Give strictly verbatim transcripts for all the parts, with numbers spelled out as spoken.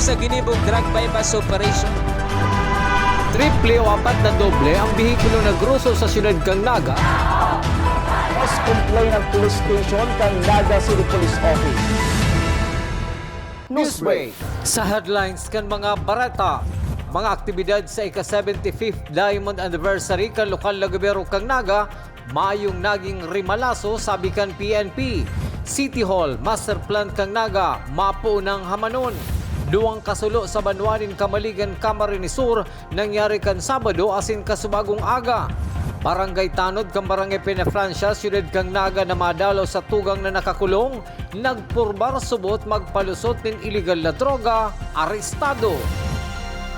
Sa ginibong drug buy-bust operation. Triple o apat na doble ang behikulo na groso sa siyudad kan Naga. Mas complain ang police station kan Naga City Police Office. Newsbreak. Sa headlines kan mga bareta, mga aktibidad sa ika-seventy-fifth Diamond Anniversary kan lokal na gobyerno kan Naga, mayong naging rimalaso, sabi kan P N P. City Hall Master Plan kan Naga, mapo nang hamanon. Duwang kasulo sa banwa nin Camaligan, Camarines Sur, nangyari kan Sabado asin kasubagong aga. Barangay tanod kan Barangay Peñafrancia, siyudad kan Naga na madalaw sa tugang na nakakulong, nagpurbar subot magpalusot nin iligal na droga, arestado.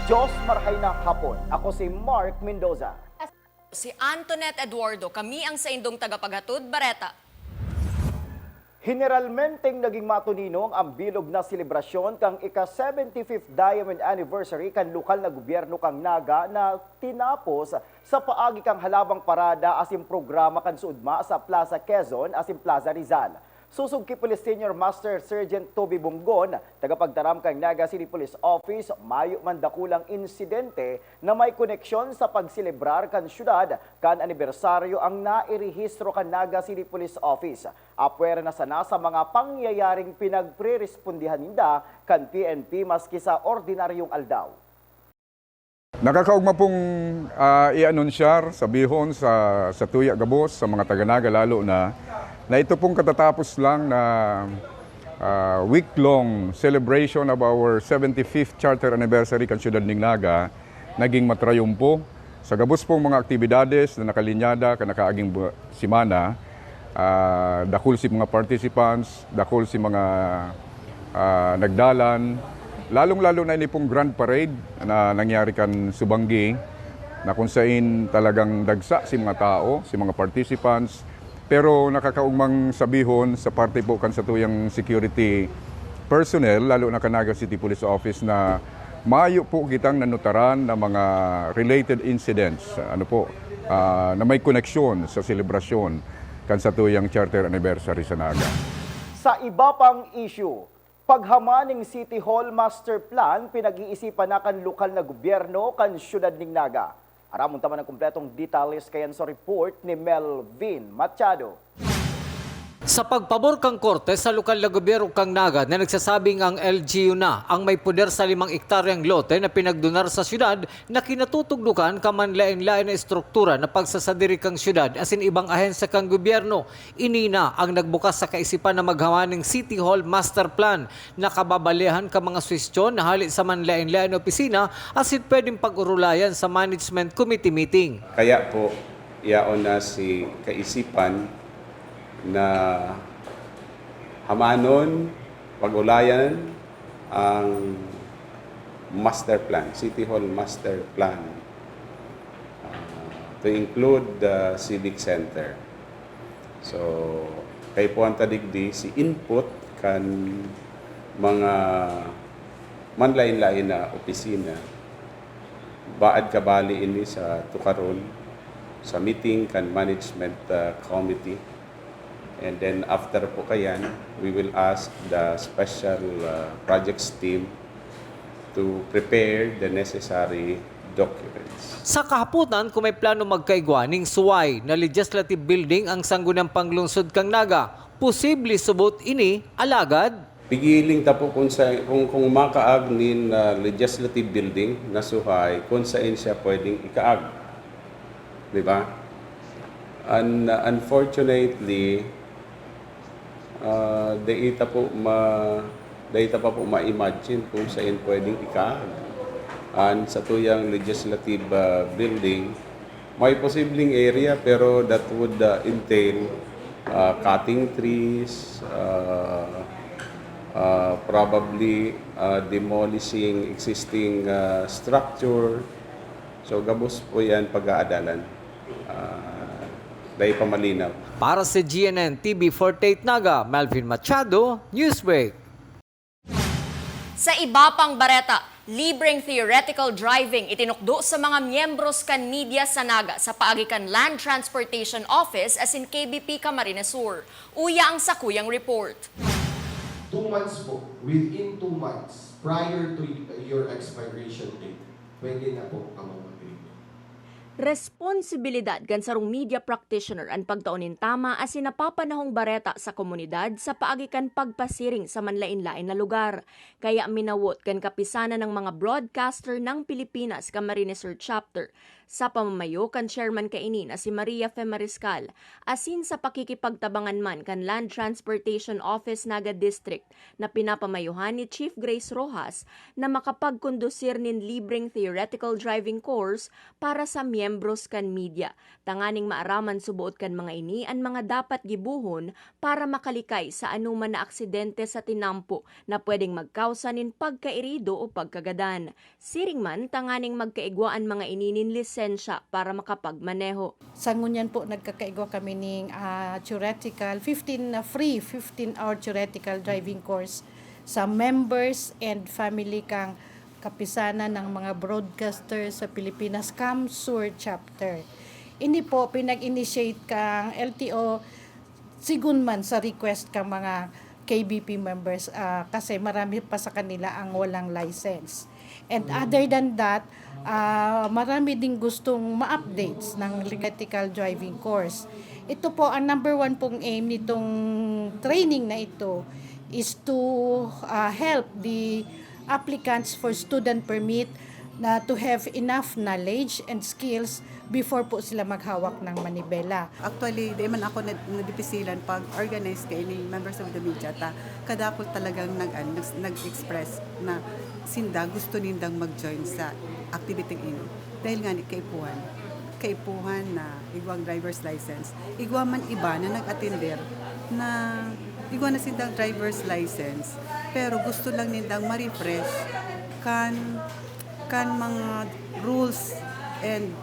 Diyos, marahay na hapon. Ako si Mark Mendoza. Si Antoinette Eduardo, kami ang saindong tagapaghatod, Bareta. Generalmenteng naging matuninong ang bilog na selebrasyon kan ika-seventy-fifth Diamond Anniversary kan lokal na gobyerno kan Naga na tinapos sa paagi kan halabang parada asin programa kan suudma sa Plaza Quezon asin Plaza Rizal. Sosog ki Police Senior Master Sergeant Toby Bonggon, tagapagtaram kan Naga City Police Office, mayo man dakulang insidente na may koneksyon sa pagselebrar kan syudad kan anibersaryo ang nairehistro kan Naga City Police Office. Apwera na sana sa mga pangyayaring pinagprerespondihan ninda kan P N P maski sa ordinaryong aldaw. Nakakaogma pong, ah, i-anunsyar, sabihon sa, sa tuya gabos, sa mga taga-Naga lalo na, na ito pong katatapos lang na, ah, week-long celebration of our seventy-fifth Charter Anniversary kan Siyudad ning Naga, naging matrayumpo. Sa gabos pong mga aktibidades na nakalinyada kan nakaaging bu-, semana, ah, dakul si mga participants, dakul si mga, ah, nagdalan, lalong-lalo na ini pong Grand Parade na nangyari kan Subanggi, na kung sain talagang dagsa si mga tao, si mga participants. Pero nakakaogmang sabihon sa parte po kan satuyang security personnel, lalo na kan Naga City Police Office, na mayo po kitang nanutaran na mga related incidents, ano po, ah, na may koneksyon sa selebrasyon kan satuyang charter anniversary sa Naga. Sa iba pang issue, paghaman ning City Hall Master Plan, pinag-iisipan na kan lokal na gobyerno kan siyudad ning Naga. Aramon ta man an kompletong detalye kaiyan sa report ni Melvin Machado. Sa pagpabor kan korte sa lokal na gobyerno kan Naga na nagsasabing ang L G U na ang may poder sa limang ektaryang lote na pinagdonar sa siyudad na kinatutugdukan kan manlaen-laen na estruktura na pagsasadiri kan siyudad asin ibang ahensya kan gobyerno, ini na ang nagbukas sa kaisipan na maghaman ning City Hall Master Plan na kababalehan kan mga suhestyon na hale sa manlaen-laen na opisina asin pwedeng pag-orolayan sa management committee meeting. Kaya po, yaon na si kaisipan na hamanon, pag-ulayan ang master plan, City Hall Master Plan, ah, to include the Civic Center. So, kaipuhan ta digdi si input kan mga manlain-lain na opisina. Baad kabali ini sa tukaron, sa meeting kan management, ah, committee. And then after po kayan, we will ask the special, ah, projects team to prepare the necessary documents. Sa kahapotan, kung may plano magkaigwa ning suway na legislative building ang Sangguniang Panglungsod kan Naga, posible subot ini, alagad pigiling ta po kung sa, kung, kung makaag nin, ah, legislative building na suhay, kung sain siya pwedeng ikaag. Di ba? Un-, unfortunately, ah, dai ta po ma-, dai ta pa po ma-imagine kung sain pwedeng ikaag an satuyang legislative, ah, building. May posibleng area, pero that would, ah, entail, ah, cutting trees, ah, ah, probably, ah, demolishing existing, ah, structure. So, gabos po yan pag-aadalan. Ah, dai pa malinaw. Para sa G N N T V forty-eight Naga, Melvin Machado, Newsbreak. Sa iba pang bareta, libreng theoretical driving itinukdo sa mga miyembros kan media sa Naga sa paagi kan Land Transportation Office asin K B P Camarines Sur. Uya ang sakuyang report. Two months po, within two months, prior to y- your expiration date, pwede na po kamo mag-renew. Responsibilidad kan sarong media practitioner an pagtao nin tama asin napapanahong bareta sa komunidad sa paagi kan pagpasiring sa manlaen-laen na lugar. Kaya minawot kan Kapisanan ng mga Broadcaster ng Pilipinas Camarines Sur Chapter, sa pamamayo kan chairman kaini na si Maria Fe Mariscal, asin sa pakikipagtabangan man kan Land Transportation Office Naga District na pinapamayohan ni Chief Grace Rojas, na makapagkondusir nin libreng theoretical driving course para sa miyembros kan media, tanganing maaraman suboot kan mga ini an mga dapat gibohon para makalikay sa anoman na aksidente sa tinampo na pwedeng magkausa nin pagkairido o pagkagadan. Siring man tanganing magkaigwa an mga ini nin lisensya para makapagmaneho. Sa ngunyan po, nagkakaigwa kami ning ah, theoretical, fifteen na free, fifteen-hour theoretical driving course sa members and family kang Kapisanan ng mga Broadcaster sa Pilipinas, CamSur Chapter. Ini po, pinag-initiate kang L T O sigun man sa request ka mga K B P members ah, kasi marami pa sa kanila ang walang license. And other than that, ah, marami ding gustong ma-updates ng theoretical driving course. Ito po ang number one pong aim nitong training na ito is to ah, help the applicants for student permit na to have enough knowledge and skills before po sila maghawak ng manibela. Actually, di man ako na- nadipisilan pag-organize kaining members of the media ta kadakul talagang nag, ano, nag, nag-express na sinda gusto nindang mag-join sa activity ini dahil nga ni kaipuhan. Kaipuhan na igwang driver's license. Igwa man iba na nag-atender na igwa na sindang driver's license pero gusto lang nindang ma-refresh kan kan mga rules and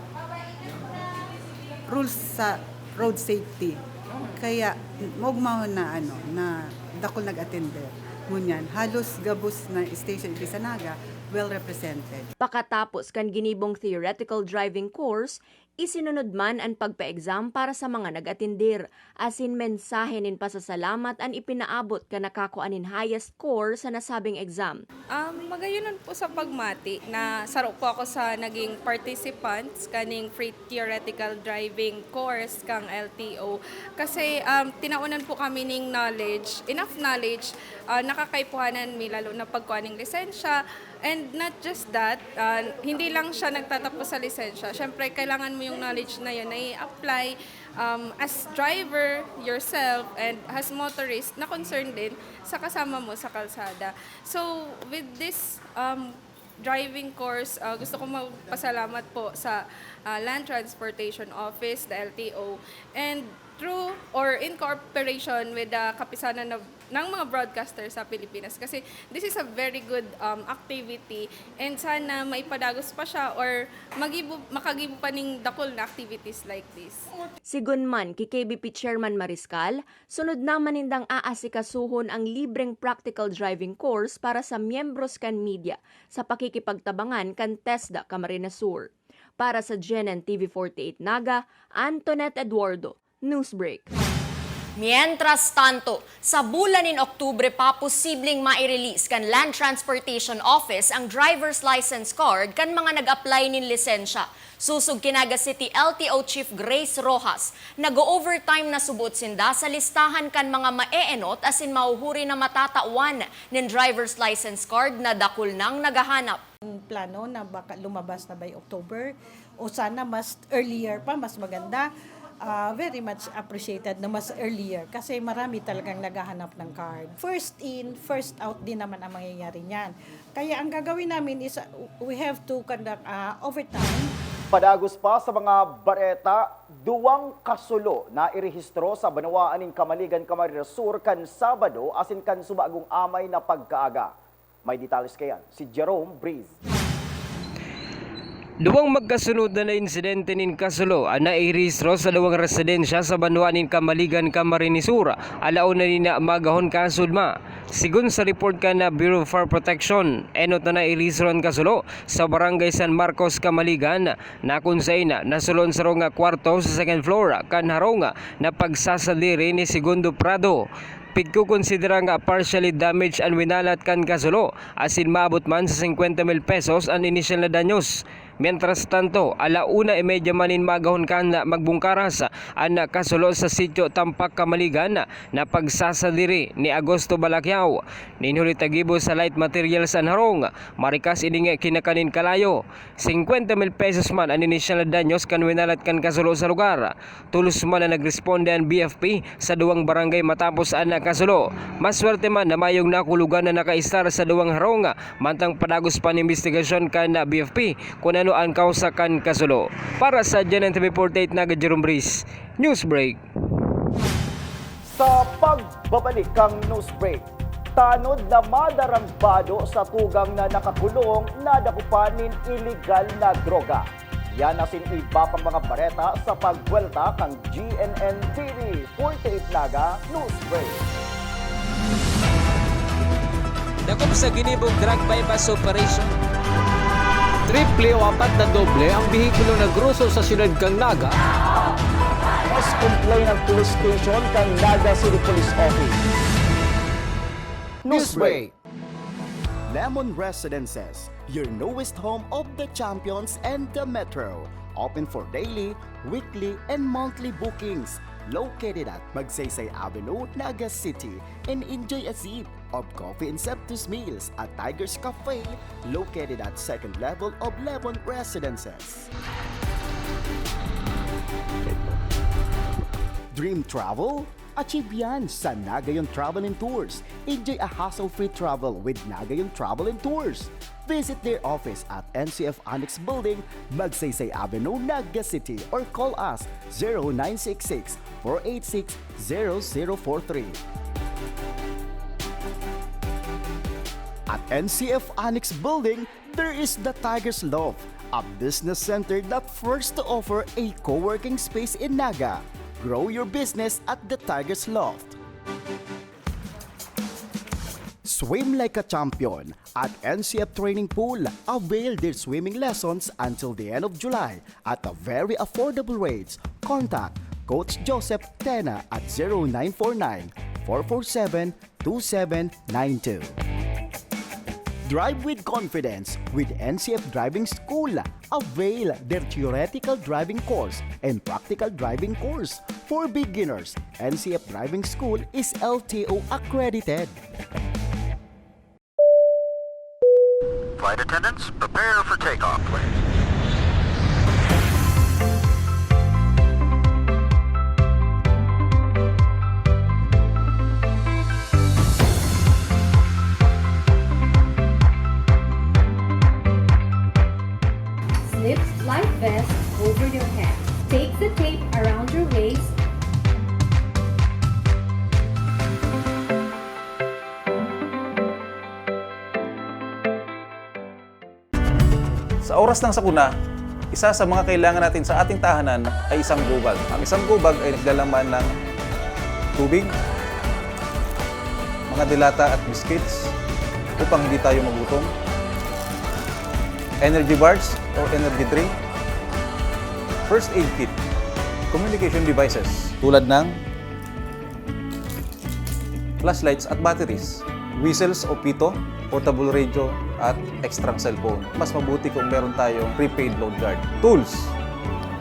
rules sa road safety. Kaya maugmahon na ano na dakul nag-atender. Ngunyan, halos gabos na station in Naga well represented. Pakatapos kan ginibong theoretical driving course, isinunod man an pagpa-exam para sa mga nag-atindir, asin mensahe nin pasasalamat an ipinaabot kan nakakua nin highest score sa nasabing exam. Um, magayonon po sa pagmati na saro po ako sa naging participants kaning free theoretical driving course kang L T O. Kasi um, tinaonan po kami ning knowledge, enough knowledge, uh, nakakaipuhanan mi lalo na pagkuha ning lisensya. And not just that, uh, hindi lang siya nagtatapos sa lisensya. Siyempre, kailangan mo yung knowledge na yun na i-apply um, as driver yourself and as motorist na concerned din sa kasama mo sa kalsada. So, with this um, driving course, uh, gusto ko magpasalamat po sa uh, Land Transportation Office, the L T O, and through or in cooperation with the Kapisanan of ng mga broadcaster sa Pilipinas kasi this is a very good um, activity and sana maipadagos pa siya or magibo, makagibo pa ning dakul na activities like this. Sigun man ki K B P Chairman Mariscal, sunod naman nindang aasikasuhon ang libreng practical driving course para sa miyembros kan media sa pakikipagtabangan kan TESDA Camarines Sur. Para sa G N N T V forty-eight Naga, Antoinette Eduardo, Newsbreak. Mientras tanto, sa bulan nin Oktubre pa posibleng mai-release kan Land Transportation Office ang driver's license card kan mga nag-apply nin lisensya. Susog ki Naga City L T O Chief Grace Rojas, nag-o-overtime na subot sinda sa listahan kan mga maeenot asin mahuhuri na matatawan nin driver's license card na dakul nang naghahanap. Ang plano na baka lumabas na by October o sana mas earlier pa, mas maganda. Ah, very much appreciated na mas earlier kasi marami talagang naghahanap ng card. First in, first out din naman ang mangyayari niyan. Kaya ang gagawin namin is uh, we have to conduct uh, overtime. Padagos pa sa mga bareta, duwang kasulo na irehistro sa banwaan nin Camaligan, Camarines Sur kan Sabado asin kan subagong amay na pagkaaga. May detalles kaiyan si Jerome Breeze. Duwang magkasunod na insidente nin kasulo an nairehistro sa duwang residensya sa banwa nin Camaligan, Camarines Sur, alauna nin magahon kasudma. Sigon sa report kan Bureau of Fire Protection, enot na nairiso an kasulo sa Barangay San Marcos, Camaligan, na kun saen nasulo an saro nga kwarto sa second floor kan harong na pagsasadiri ni Segundo Prado. Pigkokonsidera nga partially damaged an winalat kan kasulo, asin maabot man sa singkwenta mil pesos an inisyal na danyos. Mientras tanto, ala una y media man nin maagahon kan magbungkaras an kasulo sa sitio Tampak, Camaligan, na pagsasadiri ni Agosto Balakiao. Nin huli ta gibo sa light materials an harong, marikas ini nga kinakanin kalayo. Singkwenta mil pesos man an inisyal na danyos kan winalat kan kasulo sa lugar. Tolos man na nagresponde an B F P sa duwang barangay matapos an kasulo. Maswerte man na mayong nakulogan na nakaistar sa duwang harong, mantang padagos pa an imbestigasyon kan B F P kun ano an kawsa kan kasulo. Para sa G N N T V forty-eight Naga, Jerome Breeze, Newsbreak. Sa pagbabalik kan Newsbreak, tanod na madarang bado sa tugang na nakakulong nadakupan nin iligal na droga. Yan asin iba pang mga bareta sa pagbuwelta kan G N N T V forty-eight Naga Newsbreak. Dakop sa ginibong drug buy-bust operation. Triple o apat na doble ang behikulo na groso sa siyudad kan Naga. Mas complain ang police station kan Naga City Police Office. Newsbreak. Lemon Residences, your newest home of the champions and the metro. Open for daily, weekly, and monthly bookings. Located at Magsaysay Avenue, Naga City, and enjoy a sip of coffee and sumptuous meals at Tiger's Cafe, located at second level of Lemon Residences. Dream travel? Achieve yan sa Nagayon Travel and Tours. Enjoy a hassle-free travel with Nagayon Travel and Tours. Visit their office at N C F Annex Building, Magsaysay Avenue, Naga City, or call us zero nine six six, four eight six, zero zero four three. At N C F Annex Building, there is the Tiger's Loft, a business center that first to offer a co-working space in Naga. Grow your business at the Tiger's Loft. Swim like a champion at N C F Training Pool. Avail their swimming lessons until the end of July at a very affordable rates. Contact Coach Joseph Tena at zero nine four nine, four four seven, two seven nine two. Drive with confidence with N C F Driving School. Avail their theoretical driving course and practical driving course. For beginners, N C F Driving School is L T O accredited. Flight attendants, prepare for takeoff, please. Slip life vest over your head. Take the tape around your waist. Sa oras ng sakuna, isa sa mga kailangan natin sa ating tahanan ay isang gobag. Ang isang gobag ay naglalaman ng tubig, mga delata at biscuits upang hindi tayo magutom, energy bars or energy drink, first aid kit, communication devices tulad ng flashlights at batteries, whistles o pito, portable radio, at extrang cellphone. Mas mabuti kung meron tayong prepaid load guard. Tools,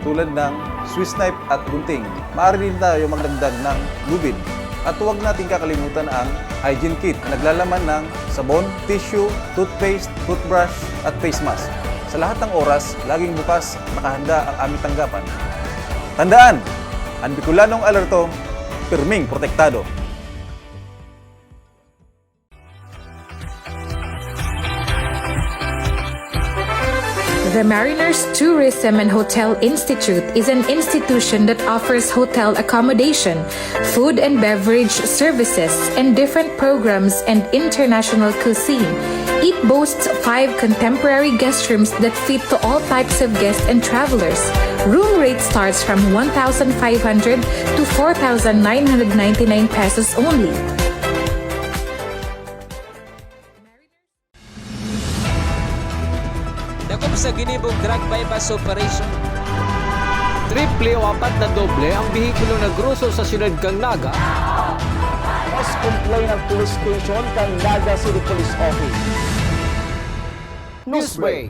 tulad ng Swiss knife at gunting. Maaari din tayo magdagdag ng lubid. At huwag nating kakalimutan ang hygiene kit na naglalaman ng sabon, tissue, toothpaste, toothbrush, at face mask. Sa lahat ng oras, laging bukas, nakahanda ang aming tanggapan. Tandaan, ang Bicolanong alerto, pirming protektado. The Mariners Tourism and Hotel Institute is an institution that offers hotel accommodation, food and beverage services, and different programs and international cuisine. It boasts five contemporary guest rooms that fit to all types of guests and travelers. Room rate starts from one thousand five hundred to four thousand nine hundred ninety-nine pesos only. Sa ginibong drug buy-bust operation, triple o apat na doble ang bihikulo na groso sa siyudad kan Naga. Mas complain ang police station kan Naga City Police Office. Newsbreak.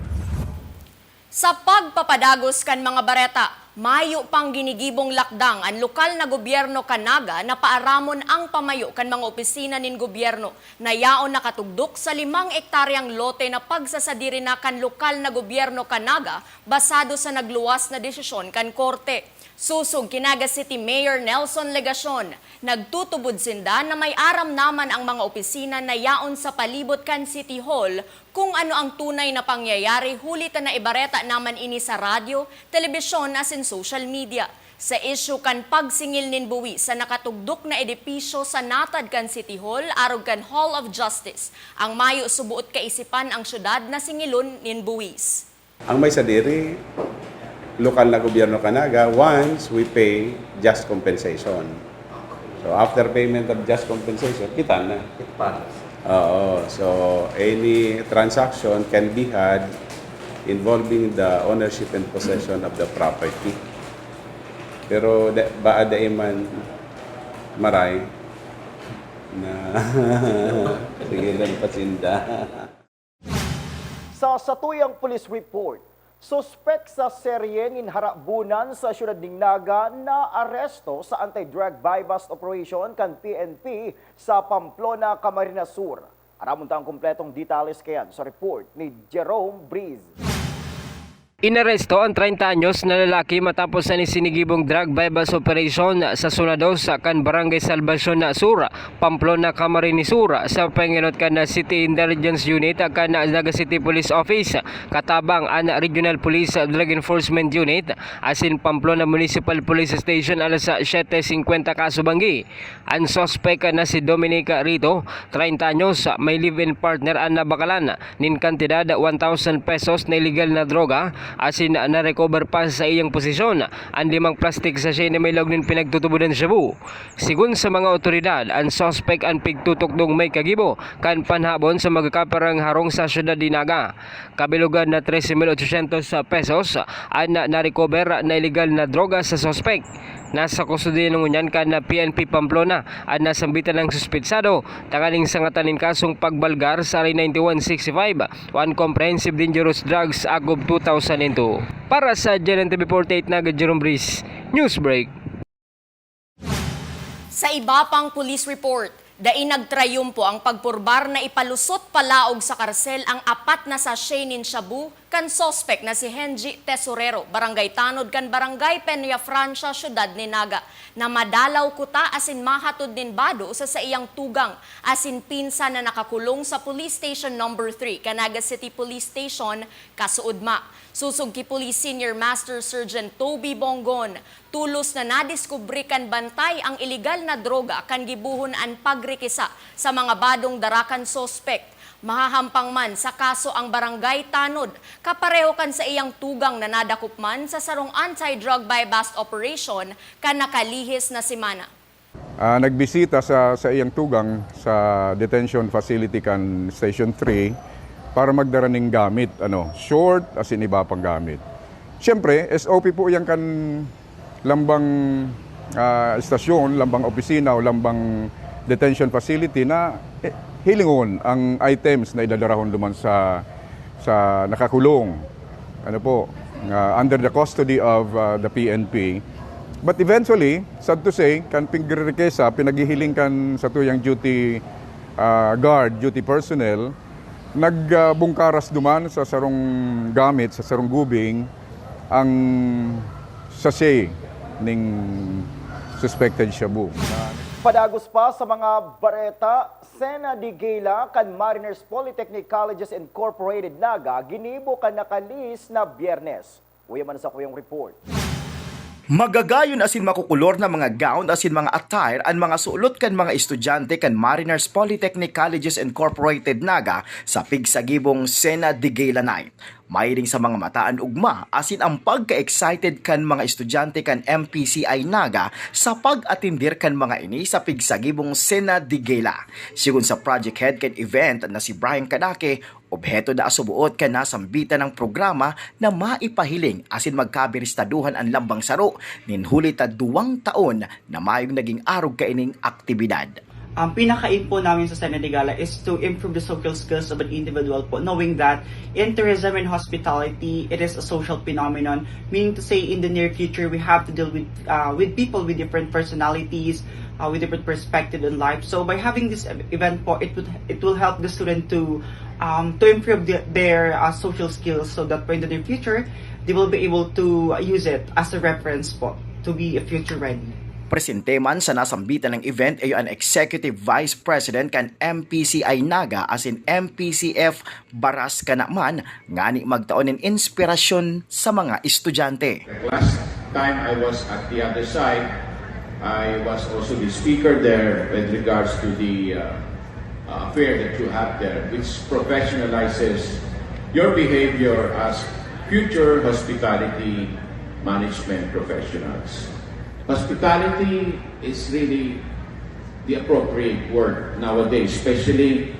Sa pagpapadagos kan mga bareta, mayo pang ginigibong lakdang an lokal na gobyerno kan Naga na paaramon ang pamayo kan mga opisina nin gobyerno na yaon nakatugdok sa limang ektaryang lote na pagsasadiri na kan lokal na gobyerno kan Naga basado sa nagluwas na desisyon kan korte. Sosog ki Naga City Mayor Nelson Legacion, nagtutubod sinda na may aram naman ang mga opisina na yaon sa palibot kan City Hall kung ano ang tunay na pangyayari, huli ta naibareta naman ini sa radyo, telebisyon asin social media. Sa isyu kan pagsingil nin buwis sa nakatugdok na edipisyo sa natad kan City Hall arog kan Hall of Justice, ang mayo suboot kaisipan ang syudad na singilon nin buwis. Ang may sadiri, lokal na gobyerno kan Naga, once we pay just compensation. So after payment of just compensation, kita na. Oo, so any transaction can be had involving the ownership and possession of the property. Pero da, baa dai man maray na sige lang pasinda. Sa satuyang police report, suspek sa serye nin harabunan sa siyudad nin Naga naaresto sa anti-drug buy-bust operation kan P N P sa Pamplona, Camarines Sur. Aramon ta ang kompletong detalles kayan sa report ni Jerome Breeze. Inaresto ang treinta anyos na lalaki matapos an isinigibong drug buy-bust operation sa Zona dos kan Barangay Salvacion Sur, Pamplona, Camarines Sur, sa pangenot kan City Intelligence Unit kan Naga City Police Office, katabang an Regional Police Drug Enforcement Unit asin Pamplona Municipal Police Station alas siyete singkwenta kasubanggi. An suspek na si Dominic Rito, treinta anyos, may live-in partner an nabakalan nin kantidad one thousand pesos na iligal na droga asin na-recover pa sa iyang posisyon an limang plastic sachet na may laog nin pinagtutubodan shabu. Sigon sa mga otoridad, an suspek an pigtutukdong may kagibo kan panhabon sa magkakaparang harong sa siyudad nin Naga. Kabilugan na trese mil ochocientos pesos an na-recover na iligal na droga sa suspek. Nasa kustodiya na ngunyan kan P N P Pamplona an nasambitan na suspetsado tanganing sangatan nin kasong pagbalgar sa R ninety-one sixty-five o an Comprehensive Dangerous Drugs Act of two thousand and two. Para sa G N N T V forty-eight Naga, Jerome Breeze, Newsbreak. Sa iba pang police report, dai nagtrayumpo ang pagpurbar na ipalusot palaog sa karsel ang apat na sachet nin shabu kan suspek na si Henji Tesorero, barangay tanod kan Barangay Peña Francia, Siyudad nin Naga, na madalaw kuta asin mahatod nin bado sa saiyang tugang asin pinsan na nakakulong sa Police Station Number three kan Naga City Police Station, kasuodma. Sosog ki Police Senior Master Sergeant Toby Bongon, tolos na nadiskubre kan bantay ang iligal na droga kan gibohon an pagrikisa sa mga badong dara kan suspek. Mahahampang man sa kaso ang barangay tanod, kapareho kan saiyang tugang na nadakop man sa sarong anti-drug buy-bust operation kan nakalihis na semana. Ah, nagbisita sa, sa iyang tugang sa detention facility kan Station three para magdara ning gamit, ano, short, asin iba pang gamit. Siyempre, S O P po yan kan lambang, ah, estasyon, lambang opisina o lambang detention facility na, eh, hilingon ang items na idadarahon duman sa, sa nakakulong. Ano po, ah, under the custody of, ah, the P N P. But eventually, sad to say, kan pigririkesa, pinaghihiling kan satuyang duty, ah, guard, duty personnel, nagbungkaras duman sa sarong gamit, sa sarong gubing, ang sachet ning suspected shabu. Padagos pa sa mga bareta, Sena Digela kan Mariners Polytechnic Colleges Incorporated Naga ginibo kan nakalihis na Biyernes. Uya man sa kuyang report. Magagayon asin makukulor na mga gown asin mga attire an mga sulot kan mga estudyante kan Mariners Polytechnic Colleges Incorporated Naga sa pigsagibong Sena Digela Night. Mahiling sa mga mataan ugma asin ang pagka-excited kan mga estudyante kan M P C I Naga sa pag-atindir kan mga ini sa pigsagibong Cena de Gala. Sigon sa project head kan event na si Brian Kadake, obheto da asuboot kan nasambitan ng programa na maipahiling asin magkabiristaduhan an lambang saro nin huli ta duwang taon na mayong naging arog kaining aktibidad. Ang pinaka-aim po namin sa Cena de Gala is to improve the social skills of an individual po, knowing that in tourism and hospitality, it is a social phenomenon, meaning to say in the near future, we have to deal with uh, with people with different personalities, uh, with different perspective in life. So by having this ev- event po, it would it will help the student to um, to improve the, their uh, social skills so that po in the near future, they will be able to use it as a reference po to be a future ready. Presente man sa nasambitan ng event iyo an Executive Vice President kan M P C I Naga asin M P C F Baras Kanaman ngani magtao nin inspirasyon sa mga estudyante. Last time I was at the other side, I was also the speaker there with regards to the uh, uh, affair that you have there, which professionalizes your behavior as future hospitality management professionals. Hospitality is really the appropriate word nowadays, especially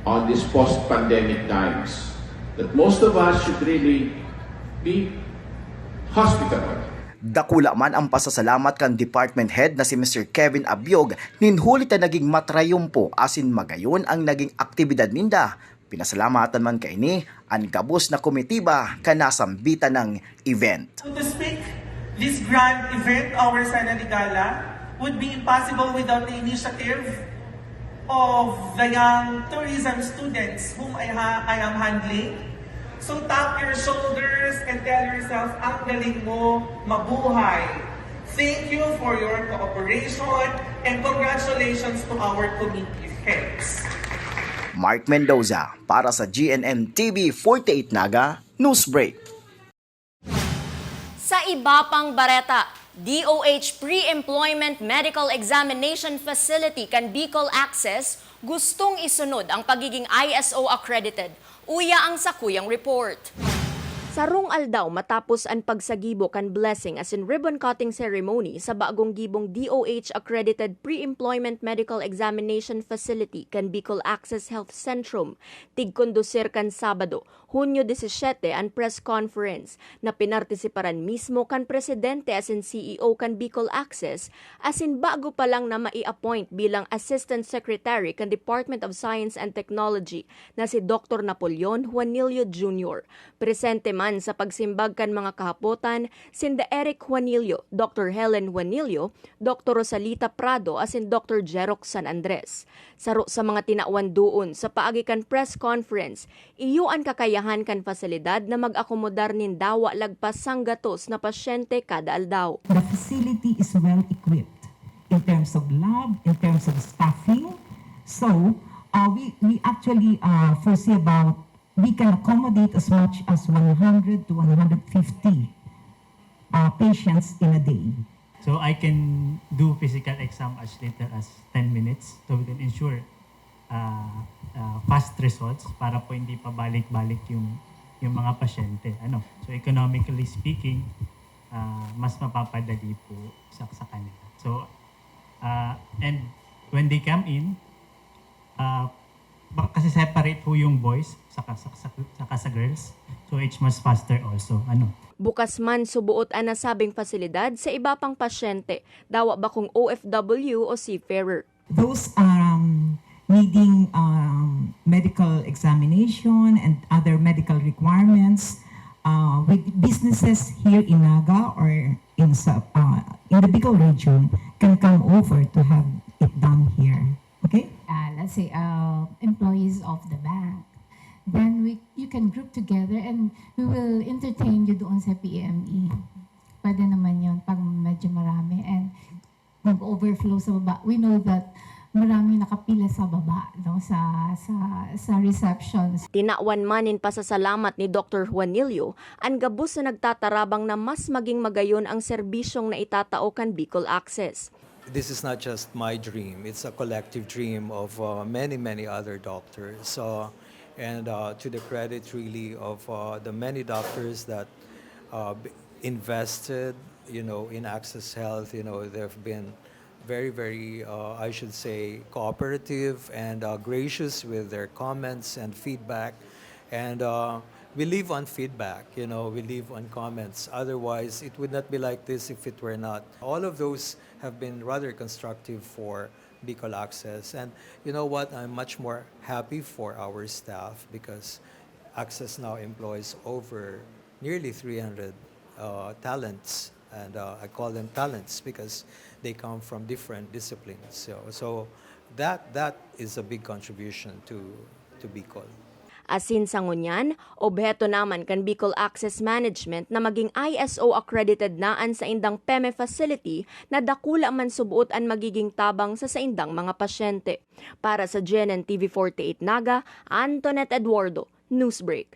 on these post-pandemic times, that most of us should really be hospitable. Dakula man ang pasasalamat kan department head na si Mister Kevin Abiog nin huli ta naging matrayumpo asin magayon ang naging aktibidad ninda. Pinasalamatan man kaini an gabos na komitiba kan nasambitan ng event. So to speak, this grand event, our Cena de Gala, would be impossible without the initiative of the young tourism students whom I, ha- I am handling. So tap your shoulders and tell yourself, ang galing mo, mabuhay. Thank you for your cooperation and congratulations to our committee heads. Mark Mendoza para sa G N N T V forty-eight Naga Newsbreak. Sa iba pang bareta, D O H Pre-Employment Medical Examination Facility kan Bicol Access gustong isunod ang pagiging I S O accredited. Uya ang sakuyang report. Sarong aldaw matapos an pagsagibo kan blessing asin ribbon cutting ceremony sa bagong gibong D O H accredited Pre-Employment Medical Examination Facility kan Bicol Access Health Centrum, tigkondusir kan Sabado, Hunyo disisiete an press conference na pinartisiparan mismo kan presidente asin C E O kan Bicol Access asin bago pa lang na mai-appoint bilang Assistant Secretary kan Department of Science and Technology na si Doktor Napoleon Juanillo Junior. Presente man sa pagsimbag kan mga kahapotan sinda Eric Juanillo, Doktor Helen Juanillo, Doktor Rosalita Prado asin Doktor Jerox San Andres. Saro sa mga tinawan doon sa paagi kan press conference, iyo an kakayahan kan pasilidad na mag-akomodar nin dawa lagpas sanggatos na pasyente kada aldaw. The facility is well equipped in terms of lab, in terms of staffing. So, uh, we, we actually uh, foresee about, we can accommodate as much as one hundred to one hundred fifty uh, patients in a day. So I can do physical exam as little as ten minutes, so we can ensure uh, uh, fast results para po hindi pabalik-balik yung yung mga pasyente. Ano? So economically speaking, uh, mas mapapadali po sa, sa kanila. So uh, and when they come in, uh, baka kasi separate po yung boys saka, saka, saka, saka sa girls. So it's much faster also. Ano? Bukas man subuot an nasabing pasilidad sa iba pang pasyente, dawa ba kung O F W o seafarer. Those um, needing um, medical examination and other medical requirements uh, with businesses here in Naga or in sa- uh, in the Bicol region can come over to have it done here. Okay? uh, let's say, uh, employees of the bank, then we you can group together and we will entertain you doon sa P M E. Pwede naman yon pag medyo marami and mag-overflow sa baba. We know that marami nakapila sa baba, no, sa sa sa receptions. Tinawan man nin pasasalamat ni Doktor Juanillo an gabos na nagtatarabang na mas maging magayon ang serbisyong naitatao kan Bicol Access. This is not just my dream, it's a collective dream of uh, many, many other doctors. So And uh, to the credit really of uh, the many doctors that uh, b- invested, you know, in Access Health, you know, they've been very, very, uh, I should say, cooperative and uh, gracious with their comments and feedback. And uh, we live on feedback, you know, we live on comments. Otherwise, it would not be like this if it were not. All of those have been rather constructive for Bicol Access. And you know what? I'm much more happy for our staff because Access now employs over nearly three hundred uh, talents. And uh, I call them talents because they come from different disciplines. So, so that, that is a big contribution to, to Bicol. Asin sa ngunyan, obheto naman kan Bicol Access Management na maging I S O accredited na an saindang PEME facility na dakula man subuot an magiging tabang sa saindang mga pasyente. Para sa G N N T V forty-eight Naga, Antoinette Eduardo, Newsbreak.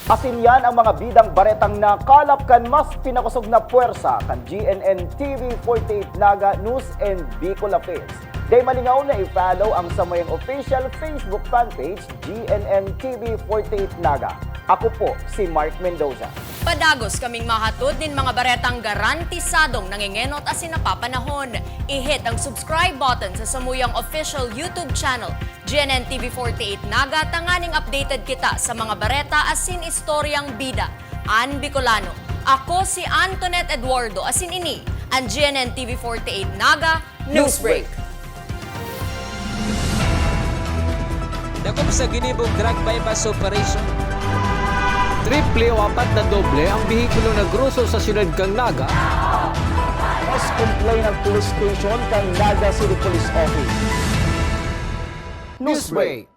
Asin yan ang mga bidang baretang nakalap kan mas pinakosog na pwersa kan G N N T V forty-eight Naga News and Bicol Affairs. Dai malingaw na i-follow ang samuyang official Facebook fan page G N N T V forty-eight Naga. Ako po si Mark Mendoza. Padagos kaming mahatod nin mga baretang garantisadong nangengenot asin napapanahon. I-hit ang subscribe button sa samuyang official YouTube channel, G N N T V forty-eight Naga, tanganing updated kita sa mga bareta asin istoryang bida. An Bicolano. Ako si Antoinette Eduardo asin ini an G N N T V forty-eight Naga Newsbreak. Dakop sa ginibong drug buy-bust operation. Triple o apat na doble ang behikulo na groso sa siyudad kan Naga. Mas complain ang police station kan Naga City Police Office. Newsbreak.